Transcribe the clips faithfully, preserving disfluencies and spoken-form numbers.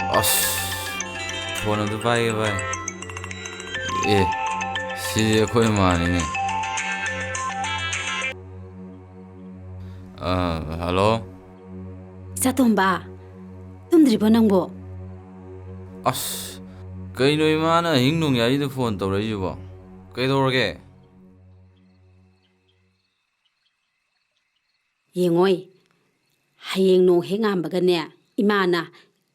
ꯑꯁ, ꯐꯣꯟ ꯑꯝꯇ ꯄꯥꯏꯒꯦ ꯚꯥꯏ꯫ ꯑꯦ, ꯁꯤꯗꯤ ꯑꯩꯈꯣꯏ ꯏꯃꯥꯅꯤꯅꯦ꯫ ꯑ, ꯍꯜꯂꯣ꯫ ꯏꯆꯥꯇꯣꯝꯕ, ꯇꯨꯝꯗ꯭ꯔꯤꯕꯣ ꯅꯪꯕꯣ? ꯑꯁ, ꯀꯩꯅꯣ ꯏꯃꯥꯅ ꯑꯍꯤꯡ ꯅꯣꯡꯌꯥꯏꯗ ꯐꯣꯟ ꯇꯧꯔꯛꯏꯁꯤꯕꯣ? ꯀꯩꯗꯧꯔꯒꯦ? ꯌꯦꯡꯉꯣꯏ, ꯍꯌꯦꯡ ꯅꯣꯡ ꯍꯦꯛ ꯉꯥꯟꯕꯒꯅꯦ, ꯏꯃꯥꯅ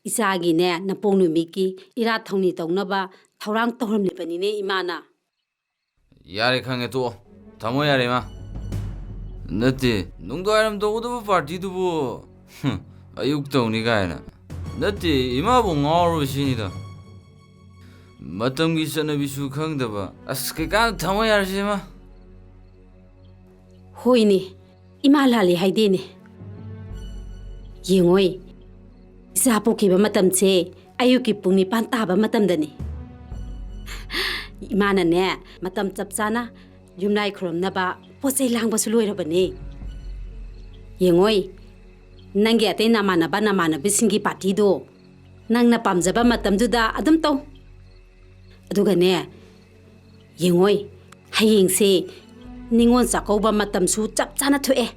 ꯏꯆꯥꯒꯤꯅꯦ ꯅꯄꯣꯛ ꯅꯨꯃꯤꯠꯀꯤ ꯏꯔꯥꯠ ꯊꯧꯅꯤ ꯇꯧꯅꯕ ꯊꯧꯔꯥꯡ ꯇꯧꯔꯝꯂꯤꯕꯅꯤꯅꯦ ꯏꯃꯥꯅ꯫ ꯌꯥꯔꯦ, ꯈꯪꯉꯦ, ꯇꯣꯛꯑꯣ꯫ ꯊꯝꯃꯣ ꯌꯥꯔꯦ, ꯏꯃꯥ꯫ ꯅꯠꯇꯦ, ꯅꯨꯡꯗꯥꯡꯋꯥꯏꯔꯝ ꯇꯧꯒꯗꯕ ꯄꯥꯔꯇꯤꯗꯨꯕꯨ, ꯍꯨꯝ, ꯑꯌꯨꯛ ꯇꯧꯅꯤ ꯀꯥꯏꯅ꯫ ꯅꯠꯇꯦ, ꯏꯃꯥꯕꯨ ꯉꯥꯎꯔꯕ ꯁꯤꯅꯤꯗ꯫ ꯃꯇꯝꯒꯤ ꯆꯠꯅꯕꯤꯁꯨ ꯈꯪꯗꯕ꯫ ꯑꯁ, ꯀꯩꯀꯥꯟ, ꯊꯝꯃꯣ ꯌꯥꯔꯦꯁꯦ, ꯏꯃꯥ꯫ ꯍꯣꯏꯅꯦ, ꯏꯃꯥ ꯂꯥꯜꯂꯤ ꯍꯥꯏꯗꯦꯅꯦ꯫ ꯌꯦꯡꯉꯣꯏ, ꯏꯆꯥ ꯄꯣꯛꯈꯤꯕ ꯃꯇꯝꯁꯦ ꯑꯌꯨꯛꯀꯤ ꯄꯨꯡ ꯅꯤꯄꯥꯟ ꯇꯥꯕ ꯃꯇꯝꯗꯅꯤ꯫ ꯏꯃꯥꯅꯅꯦ, ꯃꯇꯝ ꯆꯞ ꯆꯥꯅ ꯌꯨꯝꯂꯥꯏ ꯈꯨꯔꯨꯝꯅꯕ ꯄꯣꯠ ꯆꯩ ꯂꯥꯡꯕꯁꯨ ꯂꯣꯏꯔꯕꯅꯦ꯫ ꯌꯦꯡꯉꯣꯏ, ꯅꯪꯒꯤ ꯑꯇꯩ ꯅꯃꯥꯟꯅꯕ ꯅꯃꯥꯟꯅꯕꯤꯁꯤꯡꯒꯤ ꯄꯥꯔꯇꯤꯗꯣ ꯅꯪꯅ ꯄꯥꯝꯖꯕ ꯃꯇꯝꯗꯨꯗ ꯑꯗꯨꯝ ꯇꯧ꯫ ꯑꯗꯨꯒꯅꯦ, ꯌꯦꯡꯉꯣꯏ, ꯍꯌꯦꯡꯁꯦ ꯅꯤꯉꯣꯜ ꯆꯥꯛꯀꯧꯕ ꯃꯇꯝꯁꯨ ꯆꯞ ꯆꯥꯅ ꯊꯣꯛꯑꯦ꯫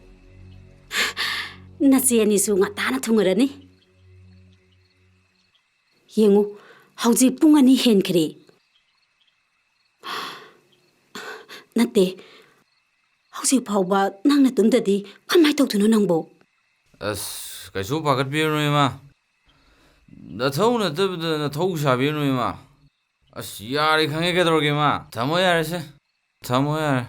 ꯅꯆꯦ ꯑꯅꯤꯁꯨ ꯉꯟꯇꯥꯅ ꯊꯨꯡꯉꯔꯅꯤ꯫ ꯌꯦꯡꯉꯨ, ꯍꯧꯖꯤꯛ ꯄꯨꯡ ꯑꯅꯤ ꯍꯦꯟꯈ꯭ꯔꯦ꯫ ꯅꯠꯇꯦ, ꯍꯧꯖꯤꯛ ꯐꯥꯎꯕ ꯅꯪꯅ ꯇꯨꯝꯗꯗꯤ ꯀꯃꯥꯏ ꯇꯧꯗꯣꯏꯅꯣ ꯅꯪꯕꯣ? ꯑꯁ, ꯀꯩꯁꯨ ꯄꯥꯈꯠꯄꯤꯔꯨꯅꯨ, ꯏꯃꯥ꯫ ꯅꯊꯧ ꯅꯠꯇꯕꯗ ꯅꯊꯧ ꯁꯥꯕꯤꯔꯨꯅꯨ, ꯏꯃꯥ꯫ ꯑꯁ, ꯌꯥꯔꯦ, ꯈꯪꯉꯦ, ꯀꯩꯗꯧꯔꯒꯦ, ꯏꯃꯥ? ꯊꯝꯃꯣ ꯌꯥꯔꯦꯁꯦ꯫ ꯊꯝꯃꯣ ꯌꯥꯔꯦ꯫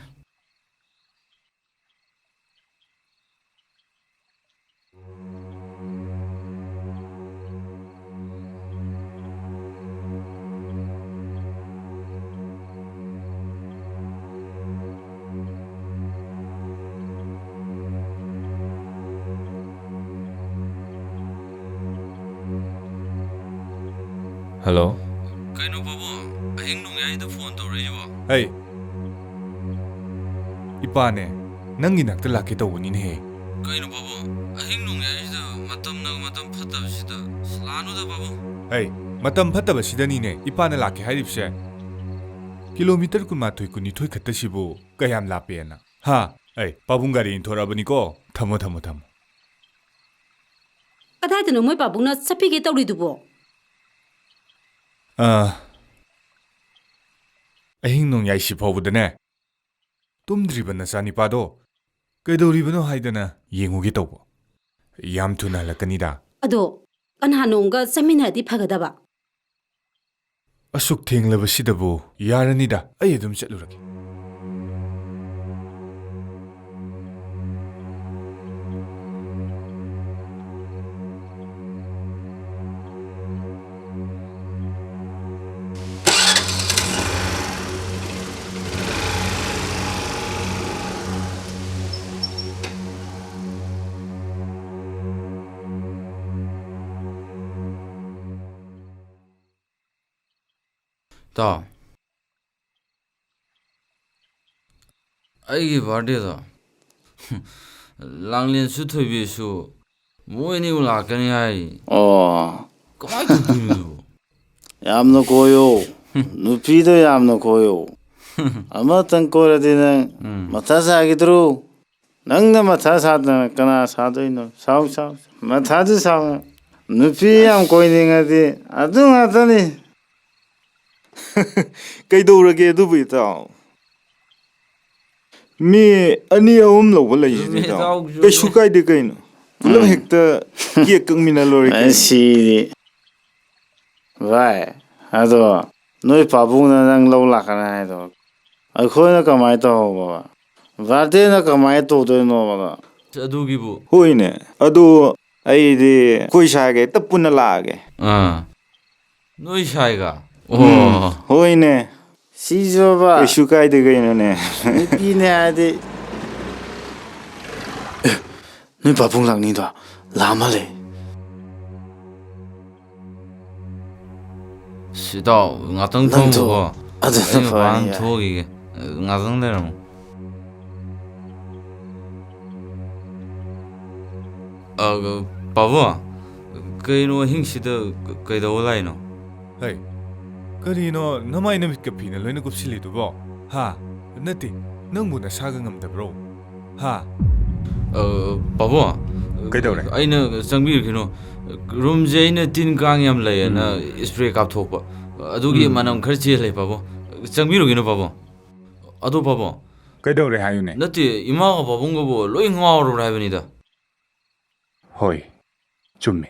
ꯍꯜꯂꯣ꯫ ꯀꯩꯅꯣ ꯄꯥꯕꯨꯡ, ꯑꯍꯤꯡ ꯅꯣꯡꯌꯥꯏꯗ ꯐꯣꯟ ꯇꯧꯔꯛꯏꯕꯣ? ꯍꯩ, ꯏꯄꯥꯅꯦ, ꯅꯪꯒꯤ ꯅꯥꯛꯇ ꯂꯥꯛꯀꯦ ꯇꯧꯕꯅꯤꯅꯦꯍꯦ꯫ ꯀꯩꯅꯣ ꯄꯥꯕꯨꯡ, ꯑꯍꯤꯡ ꯅꯣꯡꯌꯥꯏꯁꯤꯗ ꯃꯇꯝꯅ ꯃꯇꯝ ꯐꯠꯇꯕꯁꯤꯗ? ꯑꯁ, ꯂꯥꯛꯅꯨꯗ ꯄꯥꯕꯨꯡ꯫ ꯑꯩ, ꯃꯇꯝ ꯐꯠꯇꯕꯁꯤꯗꯅꯤꯅꯦ ꯏꯄꯥꯅ ꯂꯥꯛꯀꯦ ꯍꯥꯏꯔꯤꯕꯁꯦ꯫ ꯀꯤꯂꯣꯃꯤꯇꯔ ꯀꯨꯟꯃꯥꯊꯣꯏ, ꯀꯨꯟꯅꯤꯊꯣꯏ ꯈꯛꯇꯁꯤꯕꯨ ꯀꯌꯥꯝ ꯂꯥꯞꯄꯦꯅ? ꯍꯥ? ꯑꯩ, ꯄꯥꯕꯨꯡ ꯒꯥꯔꯤ ꯏꯟꯊꯣꯔꯛꯑꯕꯅꯤꯀꯣ꯫ ꯊꯝꯃꯣ, ꯊꯝꯃꯣ, ꯊꯝꯃꯣ꯫ ꯀꯗꯥꯏꯗꯅꯣ ꯃꯣꯏ ꯄꯥꯕꯨꯡꯅ ꯆꯠꯄꯤꯒꯦ ꯇꯧꯔꯤꯗꯨꯕꯣ? ꯑꯥ, ꯑꯍꯤꯡ ꯅꯣꯡꯌꯥꯏꯁꯤ ꯐꯥꯎꯕꯗꯅꯦ, ꯇꯨꯝꯗ꯭ꯔꯤꯕ ꯅꯆꯥꯅꯤꯄꯥꯗꯣ ꯀꯩꯗꯧꯔꯤꯕꯅꯣ ꯍꯥꯏꯗꯅ ꯌꯦꯡꯉꯨꯒꯦ ꯇꯧꯕ꯫ ꯌꯥꯝ ꯊꯨꯅ ꯍꯜꯂꯛꯀꯅꯤꯗ꯫ ꯑꯗꯣ ꯀꯅꯥꯅꯣꯝꯒ ꯆꯠꯃꯤꯟꯅꯔꯗꯤ ꯐꯒꯗꯕ꯫ ꯑꯁꯨꯛ ꯊꯦꯡꯂꯕꯁꯤꯗꯕꯨ? ꯌꯥꯔꯅꯤꯗ, ꯑꯩ ꯑꯗꯨꯝ ꯆꯠꯂꯨꯔꯒꯦ꯫ ꯏꯇꯥꯎ, ꯑꯩꯒꯤ ꯕꯥꯔꯗꯦꯗꯣ ꯂꯥꯡꯂꯦꯟꯁꯨ ꯊꯣꯏꯕꯤꯁꯨ ꯃꯣꯏ ꯑꯅꯤꯕꯨ ꯂꯥꯛꯀꯅꯤ ꯍꯥꯏ꯫ ꯑꯣ꯫ ꯀꯃꯥꯏꯅ ꯇꯧꯗꯣꯏꯅꯣ ꯑꯗꯨꯕꯨ? ꯌꯥꯝꯅ ꯀꯣꯏꯌꯣ꯫ ꯅꯨꯄꯤꯗꯣ ꯌꯥꯝꯅ ꯀꯣꯏꯌꯣ꯫ ꯑꯃꯇꯪ ꯀꯣꯏꯔꯗꯤ ꯅꯪ ꯎꯝ꯫ ꯃꯊꯥ ꯁꯥꯈꯤꯗ꯭ꯔꯣ? ꯅꯪꯅ ꯃꯊꯥ ꯁꯥꯗꯅ ꯀꯅꯥ ꯁꯥꯗꯣꯏꯅꯣ? ꯁꯥꯎ, ꯁꯥꯎ, ꯁꯥꯎ꯫ ꯃꯊꯥꯗꯨ ꯁꯥꯎ꯫ ꯅꯨꯄꯤ ꯌꯥꯝ ꯑꯁ꯫ ꯀꯣꯏꯅꯤꯡꯉꯗꯤ ꯑꯗꯨ ꯉꯥꯛꯇꯅꯤ꯫ ꯀꯩꯗꯧꯔꯒꯦ ꯑꯗꯨꯕꯨ, ꯏꯇꯥꯎ? ꯃꯤ ꯑꯅꯤ ꯑꯍꯨꯝ ꯂꯧꯕ ꯂꯩꯁꯤꯗꯤ, ꯆꯨꯝꯃꯤ, ꯏꯇꯥꯎ꯫ ꯏꯇꯥꯎꯁꯨ ꯀꯩꯁꯨ ꯀꯥꯏꯗꯦ ꯀꯩꯅꯣ꯫ ꯄꯨꯂꯞ ꯎꯝ꯫ ꯍꯦꯛꯇ ꯀꯦꯛ ꯀꯛꯃꯤꯟꯅ ꯂꯣꯏꯔꯦ ꯀꯩꯅꯣ꯫ ꯑꯁꯤꯗꯤ꯫ ꯚꯥꯏ, ꯑꯗꯣ ꯅꯣꯏ ꯄꯥꯕꯨꯡꯅ ꯅꯪ ꯂꯧ ꯂꯥꯛꯀꯅꯤ ꯍꯥꯏꯗꯣ, ꯑꯩꯈꯣꯏꯅ ꯀꯃꯥꯏꯅ ꯇꯧꯍꯧꯕ? ꯕꯥꯔꯗꯦꯅ ꯀꯃꯥꯏꯅ ꯇꯧꯗꯣꯏꯅꯣꯕ? ꯑꯗꯨꯒꯤꯕꯨ꯫ ꯍꯣꯏꯅꯦ, ꯑꯗꯨ ꯑꯩꯗꯤ ꯑꯩꯈꯣꯏ ꯁꯥꯏꯒ ꯍꯦꯛꯇ ꯄꯨꯟꯅ ꯂꯥꯛꯑꯒꯦ꯫ ꯑꯥ, ꯅꯣꯏ ꯁꯥꯏꯒ? ꯎꯝ, ꯑꯣ꯫ ꯍꯣꯏꯅꯦ꯫ ꯁꯤꯁꯨꯕ꯫ ꯀꯩꯁꯨ ꯀꯥꯏꯗꯦ ꯀꯩꯅꯣꯅꯦ꯫ ꯅꯨꯄꯤꯅꯦ ꯍꯥꯏꯗꯤ꯫ ꯑꯦ, ꯅꯣꯏ ꯄꯥꯕꯨꯡ ꯂꯥꯛꯅꯤꯗꯣ ꯂꯥꯛꯑ ꯃꯥꯜꯂꯦ꯫ ꯁꯤ ꯏꯇꯥꯎ, ꯉꯥꯛꯇꯪ ꯅꯪ ꯊꯣꯛ-, ꯊꯣꯛꯑꯝꯃꯨꯀꯣ꯫ ꯑꯗꯨꯅ ꯑꯩ ꯃꯄꯥꯟ ꯐꯔꯅꯤ, ꯌꯥꯏ꯫ ꯊꯣꯛꯈꯤꯒꯦ꯫ ꯉꯥꯛꯇꯪ ꯂꯩꯔꯝꯃꯨ꯫ ꯑ, ꯄꯥꯕꯨꯡ, ꯀꯩꯅꯣ ꯑꯍꯤꯡꯁꯤꯗ ꯀ-, ꯀꯩꯗꯧꯕ ꯂꯥꯛꯏꯅꯣ? ꯍꯩ, ꯀꯔꯤꯅꯣ ꯅꯃꯥꯏ ꯅꯃꯤꯠꯀ ꯐꯤꯅ ꯂꯣꯏꯅ ꯀꯨꯞꯁꯤꯜꯂꯤꯗꯨꯕꯣ? ꯍꯥ? ꯅꯠꯇꯦ, ꯅꯪꯕꯨ ꯅꯁꯥꯒ ꯉꯝꯗꯕ꯭ꯔꯣ? ꯍꯥ? ꯑ, ꯄꯥꯕꯨꯡ? ꯀꯩꯗꯧꯔꯦ? ꯑꯩꯅ ꯆꯪꯕꯤꯔꯨꯈꯤꯅꯣ꯫ ꯔꯨꯝꯁꯦ ꯑꯩꯅ ꯇꯤꯟ ꯀꯥꯡ ꯌꯥꯝ ꯂꯩꯌꯦꯅ ꯎꯝ꯫ ꯏꯁꯄ꯭ꯔꯦ ꯀꯥꯞꯊꯣꯛꯄ꯫ ꯑꯗꯨꯒꯤ ꯎꯝ꯫ ꯃꯅꯝ ꯈꯔ ꯆꯦꯜꯂꯦ, ꯄꯥꯕꯨꯡ꯫ ꯆꯪꯕꯤꯔꯨꯈꯤꯅꯣ, ꯄꯥꯕꯨꯡ꯫ ꯑꯗꯣ, ꯄꯥꯕꯨꯡ꯫ ꯀꯩꯗꯧꯔꯦ ꯍꯥꯏꯌꯨꯅꯦ? ꯅꯠꯇꯦ, ꯏꯃꯥꯒ ꯄꯥꯕꯨꯡꯒꯕꯨ ꯂꯣꯏ ꯉꯥꯎꯔꯕ꯭ꯔꯥ ꯍꯥꯏꯕꯅꯤꯗ꯫ ꯍꯣꯏ, ꯆꯨꯝꯃꯦ꯫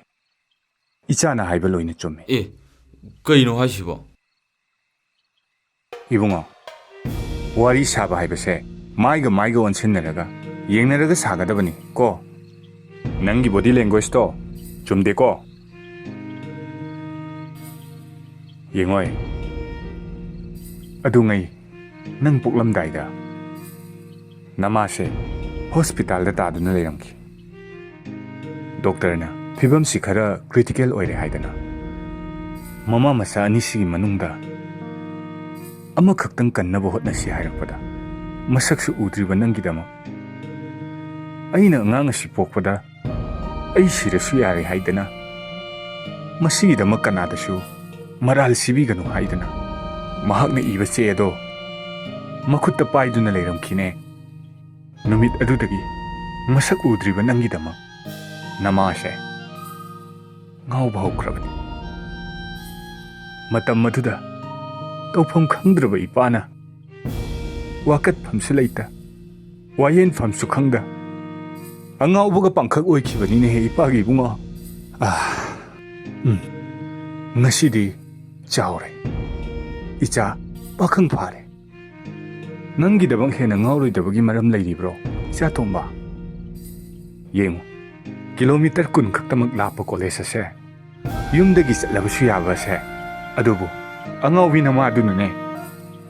ꯏꯆꯥꯅ ꯍꯥꯏꯕ ꯂꯣꯏꯅ ꯆꯨꯝꯃꯦ꯫ ꯑꯦ, ꯀꯩꯅꯣ ꯍꯥꯏꯁꯤꯕꯣ? ꯏꯕꯨꯡꯉꯣ, ꯋꯥꯔꯤ ꯁꯥꯕ ꯍꯥꯏꯕꯁꯦ ꯃꯥꯏꯒ ꯃꯥꯏꯒ ꯑꯣꯟꯁꯤꯟꯅꯔꯒ, ꯌꯦꯡꯅꯔꯒ ꯁꯥꯒꯗꯕꯅꯤ ꯀꯣ꯫ ꯅꯪꯒꯤ body languageꯇꯣ ꯆꯨꯝꯗꯦꯀꯣ꯫ ꯌꯦꯡꯉꯣꯏ, ꯑꯗꯨꯉꯩ ꯅꯪ ꯄꯣꯛꯂꯝꯗꯥꯏꯗ ꯅꯃꯥꯁꯦ ꯍꯣꯁꯄꯤꯇꯥꯜꯗ ꯇꯥꯗꯨꯅ ꯂꯩꯔꯝꯈꯤ꯫ ꯗꯣꯛꯇꯔꯅ ꯐꯤꯕꯝꯁꯤ ꯈꯔ critical ꯑꯣꯏꯔꯦ ꯍꯥꯏꯗꯅ, ꯃꯃꯥ ꯃꯆꯥ ꯑꯅꯤꯁꯤꯒꯤ ꯃꯅꯨꯡꯗ ꯑꯃꯈꯛꯇꯪ ꯀꯟꯅꯕ ꯍꯣꯠꯅꯁꯤ ꯍꯥꯏꯔꯛꯄꯗ, ꯃꯁꯛꯁꯨ ꯎꯗ꯭ꯔꯤꯕ ꯅꯪꯒꯤꯗꯃꯛ ꯑꯩꯅ ꯑꯉꯥꯡ ꯑꯁꯤ ꯄꯣꯛꯄꯗ ꯑꯩ ꯁꯤꯔꯁꯨ ꯌꯥꯔꯦ ꯍꯥꯏꯗꯅ, ꯃꯁꯤꯒꯤꯗꯃꯛ ꯀꯅꯥꯗꯁꯨ ꯃꯔꯥꯜ ꯁꯤꯕꯤꯒꯅꯨ ꯍꯥꯏꯗꯅ, ꯃꯍꯥꯛꯅ ꯏꯕ ꯆꯦ ꯑꯗꯣ ꯃꯈꯨꯠꯇ ꯄꯥꯏꯗꯨꯅ ꯂꯩꯔꯝꯈꯤꯅꯦ꯫ ꯅꯨꯃꯤꯠ ꯑꯗꯨꯗꯒꯤ ꯃꯁꯛ ꯎꯗ꯭ꯔꯤꯕ ꯅꯪꯒꯤꯗꯃꯛ ꯅꯃꯥꯁꯦ ꯉꯥꯎꯕ ꯍꯧꯈ꯭ꯔꯕꯅꯤ꯫ ꯃꯇꯝ ꯑꯗꯨꯗ ꯇꯧꯐꯝ ꯈꯪꯗ꯭ꯔꯕ ꯏꯄꯥꯅ ꯋꯥꯀꯠꯐꯝꯁꯨ ꯂꯩꯇ, ꯋꯥꯌꯦꯟꯐꯝꯁꯨ ꯈꯪꯗ, ꯑꯉꯥꯎꯕꯒ ꯄꯥꯡꯈꯛ ꯑꯣꯏꯈꯤꯕꯅꯤꯅꯦꯍꯦ ꯏꯄꯥꯒꯤ ꯏꯕꯨꯡꯉꯣ꯫ ꯑꯥ, ꯎꯝ, ꯉꯁꯤꯗꯤ ꯆꯥꯎꯔꯦ꯫ ꯏꯆꯥ ꯄꯥꯈꯪ ꯐꯥꯔꯦ꯫ ꯅꯪꯒꯤꯗꯃꯛ ꯍꯦꯟꯅ ꯉꯥꯎꯔꯣꯏꯗꯕꯒꯤ ꯃꯔꯝ ꯂꯩꯔꯤꯕ꯭ꯔꯣ, ꯏꯆꯥ ꯇꯣꯝꯕ? ꯌꯦꯡꯉꯨ, ꯀꯤꯂꯣꯃꯤꯇꯔ ꯀꯨꯟ ꯈꯛꯇꯃꯛ ꯂꯥꯞꯄ ꯀꯣꯂꯦꯖ ꯑꯁꯦ, ꯌꯨꯝꯗꯒꯤ ꯆꯠꯂꯕꯁꯨ ꯌꯥꯕ ꯑꯁꯦ, ꯑꯗꯨꯕꯨ ꯑꯉꯥꯎꯕꯤ ꯅꯃꯥꯗꯨꯅꯅꯦ,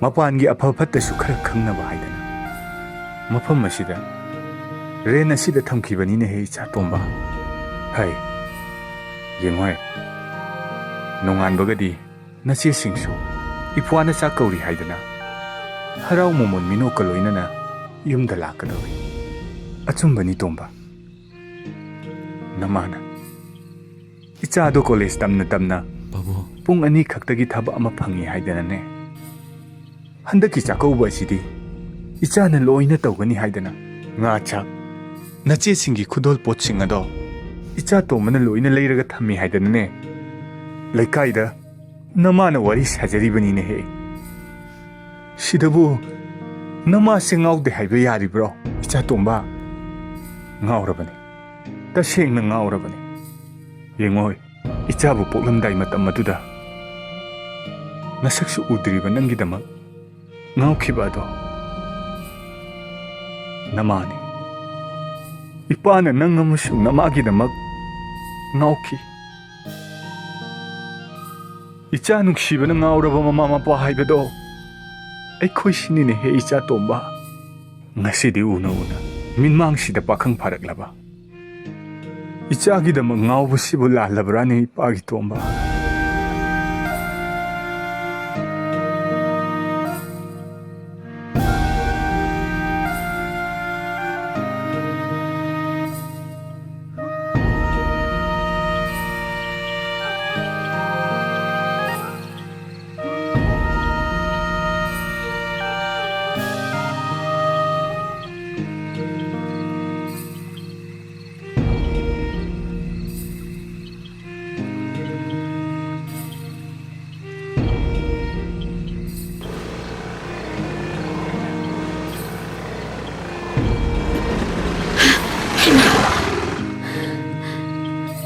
ꯃꯄꯥꯟꯒꯤ ꯑꯐ ꯐꯠꯇꯁꯨ ꯈꯔ ꯈꯪꯅꯕ ꯍꯥꯏꯗꯅ ꯃꯐꯝ ꯑꯁꯤꯗ, ꯔꯦꯟ ꯑꯁꯤꯗ ꯊꯝꯈꯤꯕꯅꯤꯅꯦꯍꯦ, ꯏꯆꯥ ꯇꯣꯝꯕ꯫ ꯍꯩ, ꯌꯦꯡꯉꯣꯍꯦ, ꯅꯣꯡꯉꯥꯟꯕꯒꯗꯤ ꯅꯆꯦꯁꯤꯡꯁꯨ ꯏꯄ꯭ꯋꯥꯅ ꯆꯥꯛ ꯀꯧꯔꯤ ꯍꯥꯏꯗꯅ ꯍꯔꯥꯎ ꯃꯃꯣꯟ ꯃꯤꯅꯣꯛꯀ ꯂꯣꯏꯅꯅ ꯌꯨꯝꯗ ꯂꯥꯛꯀꯗꯧꯔꯤ꯫ ꯑꯆꯨꯝꯕꯅꯤ ꯇꯣꯝꯕ, ꯅꯃꯥꯅ꯫ ꯏꯆꯥꯗꯣ ꯀꯣꯂꯦꯖ ꯇꯝꯅ ꯇꯝꯅ ꯄꯥꯕꯨꯡ꯫ ꯄꯨꯡ ꯑꯅꯤ ꯈꯛꯇꯒꯤ ꯊꯕꯛ ꯑꯃ ꯐꯪꯉꯤ ꯍꯥꯏꯗꯅꯅꯦ꯫ ꯍꯟꯗꯛꯀꯤ ꯆꯥꯛꯀꯧꯕ ꯑꯁꯤꯗꯤ ꯏꯆꯥꯅ ꯂꯣꯏꯅ ꯇꯧꯒꯅꯤ ꯍꯥꯏꯗꯅ ꯉꯥ ꯆꯥꯛ, ꯅꯆꯦꯁꯤꯡꯒꯤ ꯈꯨꯗꯣꯜ ꯄꯣꯠꯁꯤꯡ ꯑꯗꯣ ꯏꯆꯥ ꯇꯣꯝꯕꯅ ꯂꯣꯏꯅ ꯂꯩꯔꯒ ꯊꯝꯃꯤ ꯍꯥꯏꯗꯅꯅꯦ꯫ ꯂꯩꯀꯥꯏꯗ ꯅꯃꯥꯅ ꯋꯥꯔꯤ ꯁꯥꯖꯔꯤꯕꯅꯤꯅꯦꯍꯦ꯫ ꯁꯤꯗꯕꯨ ꯅꯃꯥꯁꯦ ꯉꯥꯎꯗꯦ ꯍꯥꯏꯕ ꯌꯥꯔꯤꯕ꯭ꯔꯣ, ꯏꯆꯥ ꯇꯣꯝꯕ? ꯉꯥꯎꯔꯕꯅꯤ, ꯇꯁꯦꯡꯅ ꯉꯥꯎꯔꯕꯅꯤ꯫ ꯌꯦꯡꯉꯣ, ꯏꯆꯥꯕꯨ ꯄꯣꯛꯂꯝꯗꯥꯏ ꯃꯇꯝ ꯑꯗꯨꯗ ꯅꯁꯛꯁꯨ ꯎꯗ꯭ꯔꯤꯕ ꯅꯪꯒꯤꯗꯃꯛ ꯉꯥꯎꯈꯤꯕ ꯑꯗꯣ ꯅꯃꯥꯅꯤ꯫ ꯏꯄꯥꯅ ꯅꯪ ꯑꯃꯁꯨꯡ ꯅꯃꯥꯒꯤꯗꯃꯛ ꯉꯥꯎꯈꯤ꯫ ꯏꯆꯥ ꯅꯨꯡꯁꯤꯕꯅ ꯉꯥꯎꯔꯕ ꯃꯃꯥ ꯃꯄꯥ ꯍꯥꯏꯕꯗꯣ ꯑꯩꯈꯣꯏꯁꯤꯅꯤꯅꯦꯍꯦ, ꯏꯆꯥ ꯇꯣꯝꯕ꯫ ꯉꯁꯤꯗꯤ ꯎꯅ ꯎꯅ ꯃꯤꯠꯃꯥꯡꯁꯤꯗ ꯄꯥꯈꯪ ꯐꯥꯔꯛꯂꯕ ꯏꯆꯥꯒꯤꯗꯃꯛ ꯉꯥꯎꯕꯁꯤꯕꯨ ꯂꯥꯜꯂꯕ꯭ꯔꯥꯅꯦ, ꯏꯄꯥꯒꯤ ꯇꯣꯝꯕ?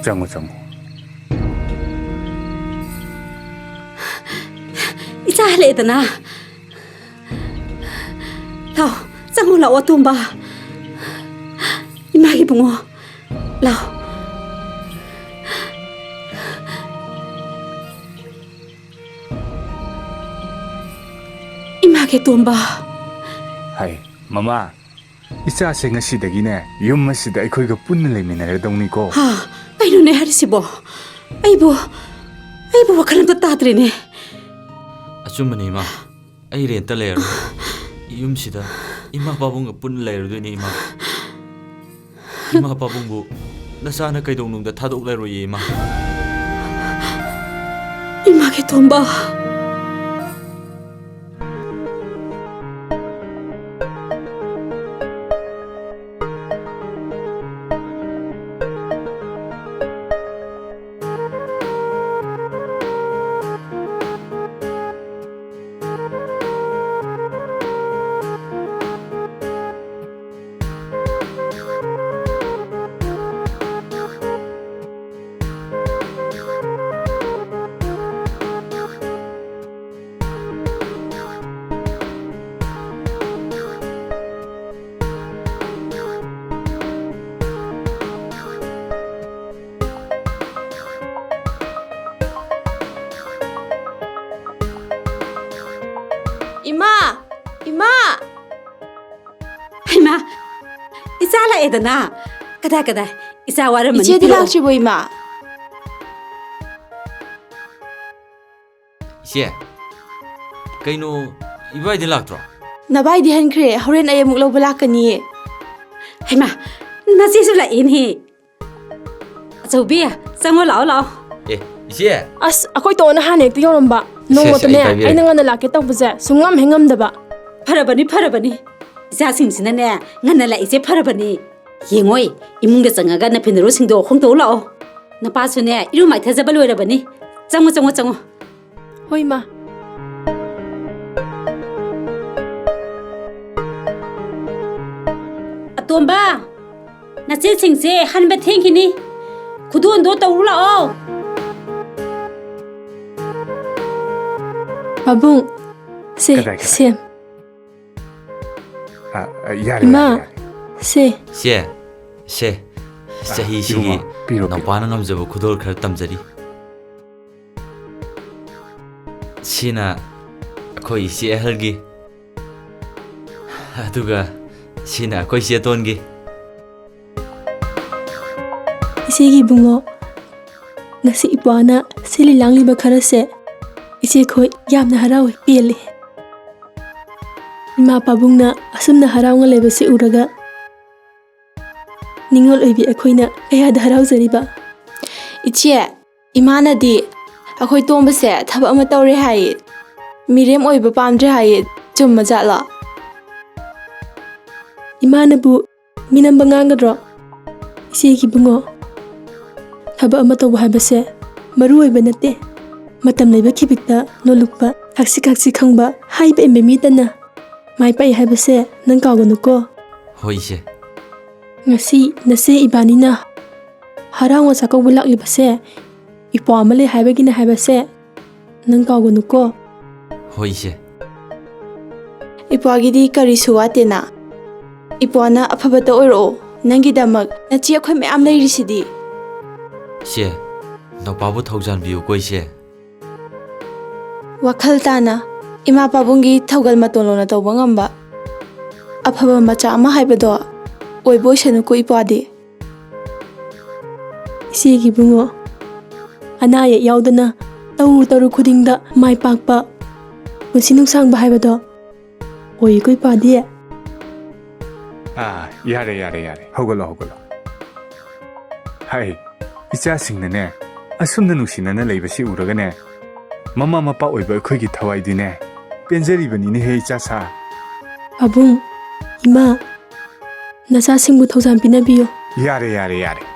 ꯆꯪꯉꯣ, ꯆꯪꯉꯣ꯫ ꯏꯆꯥ ꯍꯜꯂꯛꯑꯦꯗꯅ꯫ ꯂꯥꯎ, ꯆꯪꯉꯣ ꯂꯥꯛꯑꯣ, ꯑꯇꯣꯝꯕ꯫ ꯏꯃꯥꯒꯤ ꯏꯕꯨꯡꯉꯣ, ꯂꯥꯎ꯫ ꯏꯃꯥꯒꯤ ꯑꯇꯣꯝꯕ꯫ ꯍꯥꯏ, ꯃꯃꯥ, ꯏꯆꯥꯁꯦ ꯉꯁꯤꯗꯒꯤꯅꯦ ꯌꯨꯝ ꯑꯁꯤꯗ ꯑꯩꯈꯣꯏꯒ ꯄꯨꯟꯅ ꯂꯩꯃꯤꯟꯅꯔꯗꯧꯅꯤꯀꯣ꯫ ꯍꯥ? ꯀꯩꯅꯣꯅꯦ ꯍꯥꯏꯔꯤꯁꯤꯕꯣ? ꯑꯩꯕꯨ, ꯑꯩꯕꯨ ꯋꯥꯈꯜ ꯑꯝꯇ ꯇꯥꯗ꯭ꯔꯦꯅꯦ꯫ ꯑꯆꯨꯝꯕꯅꯤ, ꯏꯃꯥ꯫ ꯑꯩ ꯔꯦꯟꯇ ꯂꯩꯔꯔꯣꯏ꯫ ꯌꯨꯝꯁꯤꯗ ꯏꯃꯥ ꯄꯥꯕꯨꯡꯒ ꯄꯨꯟꯅ ꯂꯩꯔꯗꯣꯏꯅꯤ, ꯏꯃꯥ꯫ ꯏꯃꯥ ꯄꯥꯕꯨꯡꯕꯨ ꯅꯆꯥꯅ ꯀꯩꯗꯧꯅꯨꯡꯗ ꯊꯥꯗꯣꯛꯂꯔꯣꯏꯌꯦ, ꯏꯃꯥ꯫ ꯏꯃꯥꯒꯤ ꯇꯣꯝꯕ꯫ ꯏꯃꯥ! ꯏꯃꯥ! ꯍꯩꯃꯥ! ꯏꯆꯥ ꯂꯥꯛꯑꯦꯗꯅ꯫ ꯀꯗꯥꯏ, ꯀꯗꯥꯏ? ꯏꯆꯥ ꯋꯥꯔꯝꯃꯅꯤ, ꯏꯆꯦꯗꯤ ꯄꯤꯔꯛꯑꯣ꯫ ꯂꯥꯛꯇ꯭ꯔꯤꯕꯣ, ꯏꯃꯥ? ꯏꯆꯦ, ꯀꯩꯅꯣ, ꯏꯕꯥꯏꯗꯤ ꯂꯥꯛꯇ꯭ꯔꯣ? ꯅꯕꯥꯏꯗꯤ ꯍꯟꯈ꯭ꯔꯦ, ꯍꯣꯔꯦꯟ ꯑꯩ ꯑꯃꯨꯛ ꯂꯧꯕ ꯂꯥꯛꯀꯅꯤꯌꯦ꯫ ꯍꯩꯃꯥ, ꯅꯆꯦꯁꯨ ꯂꯥꯛꯑꯦꯅꯦ꯫ ꯑꯆꯧꯕꯤ, ꯆꯪꯉꯣ, ꯂꯥꯛꯑꯣ, ꯂꯥꯛꯑꯣ꯫ ꯑꯦ, ꯏꯆꯦ꯫ ꯑꯁ, ꯑꯩꯈꯣꯏ ꯇꯣꯟꯅ ꯍꯥꯟꯅ ꯍꯦꯛꯇ ꯌꯧꯔꯝꯕ꯫ ꯁꯦ, ꯁꯦ, ꯅꯣꯡꯃꯇꯅꯦ, ꯑꯩ ꯄꯥꯏꯕꯤꯔꯒꯦ꯫ ꯑꯩꯅ ꯉꯟꯅ ꯂꯥꯛꯀꯦ ꯇꯧꯕꯁꯦ ꯁꯨꯡꯉꯝ ꯍꯦꯛ ꯉꯝꯗꯕ꯫ ꯐꯔꯕꯅꯤ, ꯐꯔꯕꯅꯤ꯫ ꯏꯆꯥꯁꯤꯡꯁꯤꯅꯅꯦ, ꯉꯟꯅ ꯂꯥꯛꯏꯁꯦ ꯐꯔꯕꯅꯤ꯫ ꯌꯦꯡꯉꯣꯏ, ꯏꯃꯨꯡꯗ ꯆꯪꯉꯒ ꯅꯐꯤ ꯅꯔꯣꯜꯁꯤꯡꯗꯣ ꯍꯣꯡꯗꯣꯛꯎ ꯂꯥꯛꯑꯣ꯫ ꯅꯄꯥꯁꯨꯅꯦ, ꯏꯔꯨ ꯃꯥꯏꯊꯖꯕ ꯂꯣꯏꯔꯕꯅꯤ꯫ ꯆꯪꯉꯣ, ꯆꯪꯉꯣ, ꯆꯪꯉꯣ꯫ ꯍꯣꯏ, ꯃꯥ꯫ ꯑꯇꯣꯝꯕ, ꯅꯆꯦꯁꯤꯡꯁꯦ ꯍꯟꯕ ꯊꯦꯡꯈꯤꯅꯤ꯫ ꯈꯨꯗꯣꯜꯗꯣ ꯇꯧꯔꯨ ꯂꯥꯛꯑꯣ꯫ ꯄꯥꯕꯨꯡ, ꯁꯦ, ꯀꯗꯥꯏ, ꯀꯗꯥꯏ? ꯁꯦꯝ꯫ ꯑ, ꯑ, ꯌꯥꯔꯦ, ꯏꯃꯥ, ꯌꯥꯔꯦ, ꯌꯥꯔꯦ꯫ ꯁꯦ꯫ ꯁꯦ, ꯁꯦ, ꯑ, ꯆꯍꯤꯁꯤꯒꯤ ꯄꯤꯔꯨꯃꯣ, ꯄꯤꯔꯣ, ꯄꯤꯔꯣ꯫ ꯅꯧꯄꯥꯅ ꯉꯝꯖꯕ ꯈꯨꯗꯣꯜ ꯈꯔ ꯇꯝꯖꯔꯤ꯫ ꯁꯤꯅ ꯑꯩꯈꯣꯏ ꯏꯆꯦ ꯑꯍꯜꯒꯤ, ꯑꯗꯨꯒ ꯁꯤꯅ ꯑꯩꯈꯣꯏ ꯏꯆꯦ ꯑꯇꯣꯟꯒꯤ꯫ ꯏꯆꯦꯒꯤ ꯏꯕꯨꯡꯉꯣ, ꯉꯁꯤ ꯏꯄ꯭ꯋꯥꯅ ꯁꯤꯜꯂꯤ ꯂꯥꯡꯂꯤꯕ ꯈꯔꯁꯦ ꯏꯆꯦꯈꯣꯏ ꯌꯥꯝꯅ ꯍꯔꯥꯎꯏ, ꯄꯦꯜꯂꯤ꯫ ꯏꯃꯥ ꯄꯥꯕꯨꯡꯅ ꯑꯁꯨꯝꯅ ꯍꯔꯥꯎꯅ ꯂꯩꯕꯁꯤ ꯎꯔꯒ ꯅꯤꯡꯉꯣꯜ ꯑꯣꯏꯕꯤ ꯑꯩꯈꯣꯏꯅ ꯀꯌꯥꯗ ꯍꯔꯥꯎꯖꯔꯤꯕ꯫ ꯏꯆꯦ, ꯏꯃꯥꯅꯗꯤ ꯑꯩꯈꯣꯏ ꯇꯣꯝꯕꯁꯦ ꯊꯕꯛ ꯑꯃ ꯇꯧꯔꯦ ꯍꯥꯏꯌꯦ, ꯃꯤꯔꯦꯝ ꯑꯣꯏꯕ ꯄꯥꯝꯗ꯭ꯔꯦ ꯍꯥꯏꯌꯦ꯫ ꯆꯨꯝꯃꯖꯥꯠꯂꯣ? ꯏꯃꯥꯅꯕꯨ ꯃꯤꯅꯝꯕ ꯉꯥꯡꯒꯗ꯭ꯔꯣ? ꯏꯆꯦꯒꯤ ꯏꯕꯨꯡꯉꯣ, ꯊꯕꯛ ꯑꯃ ꯇꯧꯕ ꯍꯥꯏꯕꯁꯦ ꯃꯔꯨ ꯑꯣꯏꯕ ꯅꯠꯇꯦ꯫ ꯃꯇꯝ ꯂꯩꯕ ꯈꯤꯕꯤꯛꯇ ꯅꯣꯂꯨꯛꯄ, ꯈꯥꯛꯁꯤ ꯈꯥꯛꯁꯤ ꯈꯪꯕ ꯍꯥꯏꯕ ꯏꯟꯕ ꯃꯤꯇꯅ ꯃꯥꯏ ꯄꯥꯛꯏ ꯍꯥꯏꯕꯁꯦ ꯅꯪ ꯀꯥꯎꯒꯅꯨꯀꯣ꯫ ꯍꯣꯏ ꯏꯆꯦ꯫ ꯉꯁꯤ ꯅꯆꯦ ꯏꯕꯥꯅꯤꯅ ꯍꯔꯥꯎꯅ ꯆꯥꯛꯀꯧꯕ ꯂꯥꯛꯂꯤꯕꯁꯦ ꯏꯄ꯭ꯋꯥ ꯑꯃ ꯂꯩ ꯍꯥꯏꯕꯒꯤꯅꯦ ꯍꯥꯏꯕꯁꯦ ꯅꯪ ꯀꯥꯎꯒꯅꯨꯀꯣ꯫ ꯍꯣꯏ ꯏꯆꯦ꯫ ꯏꯄ꯭ꯋꯥꯒꯤꯗꯤ ꯀꯔꯤꯁꯨ ꯋꯥꯠꯇꯦꯅ꯫ ꯏꯄ꯭ꯋꯥꯅ ꯑꯐꯕꯇ ꯑꯣꯏꯔꯛꯑꯣ꯫ ꯅꯪꯒꯤꯗꯃꯛ ꯅꯆꯦ ꯑꯩꯈꯣꯏ ꯃꯌꯥꯝ ꯂꯩꯔꯤꯁꯤꯗꯤ꯫ ꯏꯆꯦ, ꯅꯧꯄꯥꯕꯨ ꯊꯧꯖꯥꯟꯕꯤꯌꯨꯀꯣ ꯏꯆꯦ꯫ ꯋꯥꯈꯜ ꯇꯥꯅ ꯏꯃꯥ ꯄꯥꯕꯨꯡꯒꯤ ꯊꯧꯒꯜ ꯃꯇꯣꯟ ꯂꯣꯟꯅ ꯇꯧꯕ ꯉꯝꯕ ꯑꯐꯕ ꯃꯆꯥ ꯑꯃ ꯍꯥꯏꯕꯗꯣ ꯑꯣꯏꯕ ꯑꯣꯏꯁꯅꯨꯀꯣ ꯏꯄ꯭ꯋꯥꯗꯤ꯫ ꯏꯆꯦꯒꯤ ꯏꯕꯨꯡꯉꯣ, ꯑꯅꯥ ꯑꯌꯦꯛ ꯌꯥꯎꯗꯅ ꯇꯧꯔꯨ ꯇꯧꯔꯨ ꯈꯨꯗꯤꯡꯗ ꯃꯥꯏ ꯄꯥꯛꯄ, ꯄꯨꯟꯁꯤ ꯅꯨꯡꯁꯥꯡꯕ ꯍꯥꯏꯕꯗꯣ ꯑꯣꯏꯀꯣ ꯏꯄꯥꯗꯤ꯫ ꯑꯥ, ꯌꯥꯔꯦ, ꯌꯥꯔꯦ, ꯌꯥꯔꯦ꯫ ꯍꯧꯒꯠꯂꯣ, ꯍꯧꯒꯠꯂꯣ꯫ ꯍꯥꯏ, ꯏꯆꯥꯁꯤꯡꯅꯅꯦ, ꯑꯁꯨꯝꯅ ꯅꯨꯡꯁꯤꯅꯅ ꯂꯩꯕꯁꯤ ꯎꯔꯒꯅꯦ, ꯃꯃꯥ ꯃꯄꯥ ꯑꯣꯏꯕ ꯑꯩꯈꯣꯏꯒꯤ ꯊꯋꯥꯏꯗꯤꯅꯦ, ꯄꯦꯟꯖꯔꯤꯕꯅꯤꯅꯦꯍꯦ, ꯏꯆꯥ ꯁꯥ꯫ ꯄꯥꯕꯨꯡ, ꯏꯃꯥ, ꯅꯆꯥꯁꯤꯡꯕꯨ ꯊꯧꯖꯥꯟ ꯄꯤꯅꯕꯤꯌꯨ꯫ ꯌꯥꯔꯦ, ꯌꯥꯔꯦ, ꯌꯥꯔꯦ꯫